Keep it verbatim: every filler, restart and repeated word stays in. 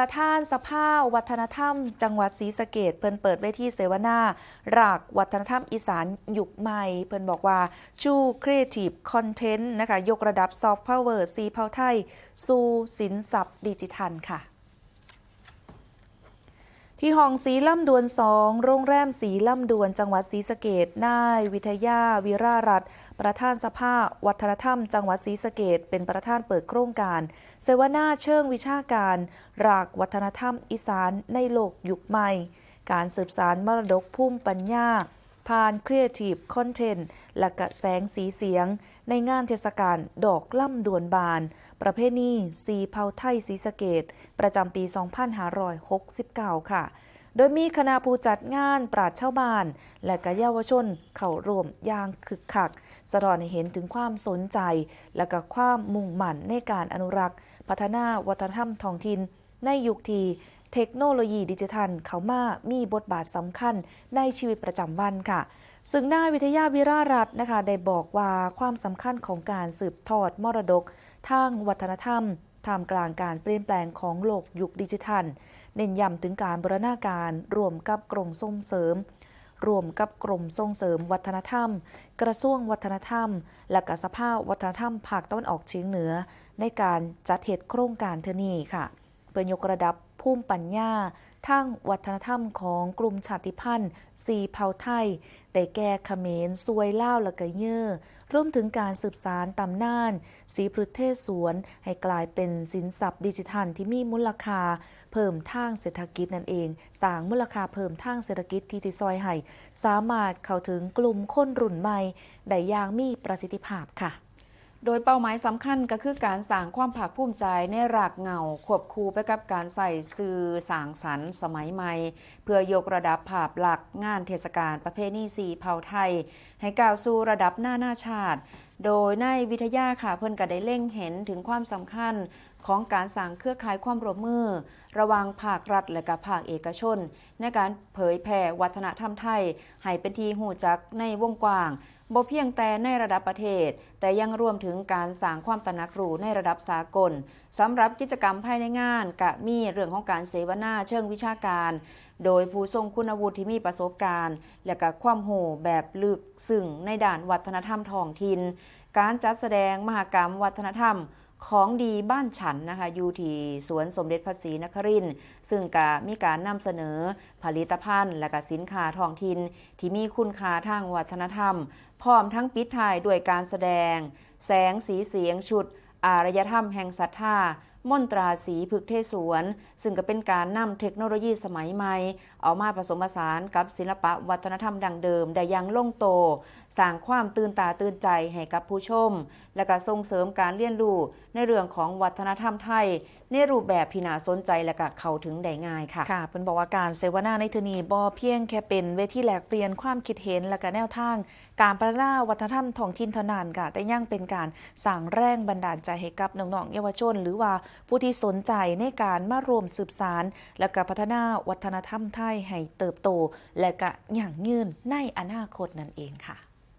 ประธานสภาวัฒนธรรมจังหวัดศรีสะเกษ เพิ่นเปิดเวทีเสวนา รากวัฒนธรรมอีสานยุคใหม่ เพิ่นบอกว่า True Creative Content นะคะ ยกระดับ Soft Power สีเผ่าไทย สู่สินทรัพย์ดิจิทัลค่ะ ที่ห้องสีลำดวนสอง โรงแรมสีลำดวน จังหวัดศรีสะเกษ นายวิทยา วิรารัตน์ ประธานสภาวัฒนธรรมจังหวัดศรีสะเกษ เป็นประธานเปิดโครงการ เสวนาเชิงวิชาการ รากวัฒนธรรมอีสานในโลกยุคใหม่ การสืบสานมรดกภูมิปัญญา ผ่าน Creative Content และกะแสงสีเสียง ในงานเทศกาลดอกลำดวนบาน ประเพณีสีเผ่าไทยศรีสะเกษ ประจำปี สองพันห้าร้อยหกสิบเก้า ค่ะ โดยมีคณะผู้จัดงาน ปราชญ์ชาวบ้าน และกะเยาวชนเข้าร่วมอย่างคึกคัก สะท้อนให้เห็นถึงความสนใจ และกะความมุ่งมั่นในการอนุรักษ์ พัฒนาวัฒนธรรมท้องถิ่น ในยุคที่เทคโนโลยีดิจิทัลเข้ามามีบทบาทสำคัญในชีวิตประจำวันค่ะ ซึ่งนายวิทยา วิรารัตน์นะคะ ได้บอกว่าความสำคัญของการสืบทอดมรดกทางวัฒนธรรม ท่ามกลางการเปลี่ยนแปลงของโลกยุคดิจิทัล เน้นย้ำถึงการบูรณาการร่วมกับกรมส่งเสริม ร่วมกับกรมส่งเสริมวัฒนธรรม กระทรวงวัฒนธรรม และกะสภาวัฒนธรรมภาคตะวันออกเฉียงเหนือ ในการจัดเฮ็ดโครงการเทื่อนี้ค่ะ เพื่อยกระดับภูมิปัญญาทางวัฒนธรรมของกลุ่มชาติพันธุ์สีเผ่าไทย ได้แก่เขมร ซวย ลาว และกะเยอ รวมถึงการสืบสานตำนานสีพฤทธิ์เทศสวน ให้กลายเป็นสินทรัพย์ดิจิทัลที่มีมูลค่าเพิ่มทางเศรษฐกิจนั่นเอง สร้างมูลค่าเพิ่มทางเศรษฐกิจที่จะซอยให้สามารถเข้าถึงกลุ่มคนรุ่นใหม่ได้อย่างมีประสิทธิภาพค่ะ โดยเป้าหมายสำคัญก็คือการสร้างความภาคภูมิใจในรากเหง้า ควบคู่ไปกับการใส่สื่อสร้างสรรค์สมัยใหม่ เพื่อยกระดับภาพลักษณ์งานเทศกาลประเพณีสีเผ่าไทย ให้ก้าวสู่ระดับนานาชาติ โดยนายวิทยาค่ะ เพิ่นก็ได้เล็งเห็นถึงความสำคัญของการสร้างเครือข่ายความร่วมมือ ระหว่างภาครัฐและกะภาคเอกชน ในการเผยแพร่วัฒนธรรมไทย ให้เป็นที่ฮู้จักในวงกว้าง บ่เพียงแต่ในระดับประเทศ แต่ยังรวมถึงการสร้างความตระหนักรู้ในระดับสากล สำหรับกิจกรรมภายในงานกะมีเรื่องของการเสวนาเชิงวิชาการ โดยผู้ทรงคุณวุฒิที่มีประสบการณ์ และกะความรู้แบบลึกซึ้งในด้านวัฒนธรรมท้องถิ่น การจัดแสดงมหกรรมวัฒนธรรมของดีบ้านฉันนะคะ อยู่ที่สวนสมเด็จพระศรีนครินทร์ ซึ่งกะมีการนำเสนอผลิตภัณฑ์ และกะสินค้าท้องถิ่น ที่มีคุณค่าทางวัฒนธรรม พร้อมทั้งปิดท้ายด้วยการแสดง แสงสีเสียงชุดอารยธรรมแห่งศรัทธา มนตราสีพฤกษ์เทศสวน ซึ่งก็เป็นการนำเทคโนโลยีสมัยใหม่ เอามาผสมผสานกับศิลปะวัฒนธรรมดั้งเดิมได้อย่างลงตัว สร้างความตื่นตาตื่นใจให้กับผู้ชม และก็ส่งเสริมการเรียนรู้ในเรื่องของวัฒนธรรมไทย ในรูปแบบที่น่าสนใจและก็เข้าถึงได้ง่ายค่ะ ค่ะ เพิ่นบอกว่าการเสวนาในเทื่อนี้บ่เพียงแค่เป็นเวทีแลกเปลี่ยนความคิดเห็น และก็แนวทางการพัฒนาวัฒนธรรมท้องถิ่นเท่านั้นค่ะ แต่ยังเป็นการสร้างแรงบันดาลใจให้กับน้องๆเยาวชน หรือว่าผู้ที่สนใจในการมาร่วมสืบสาน และก็พัฒนาวัฒนธรรมไทยให้เติบโต และก็ยั่งยืนในอนาคตนั่นเองค่ะ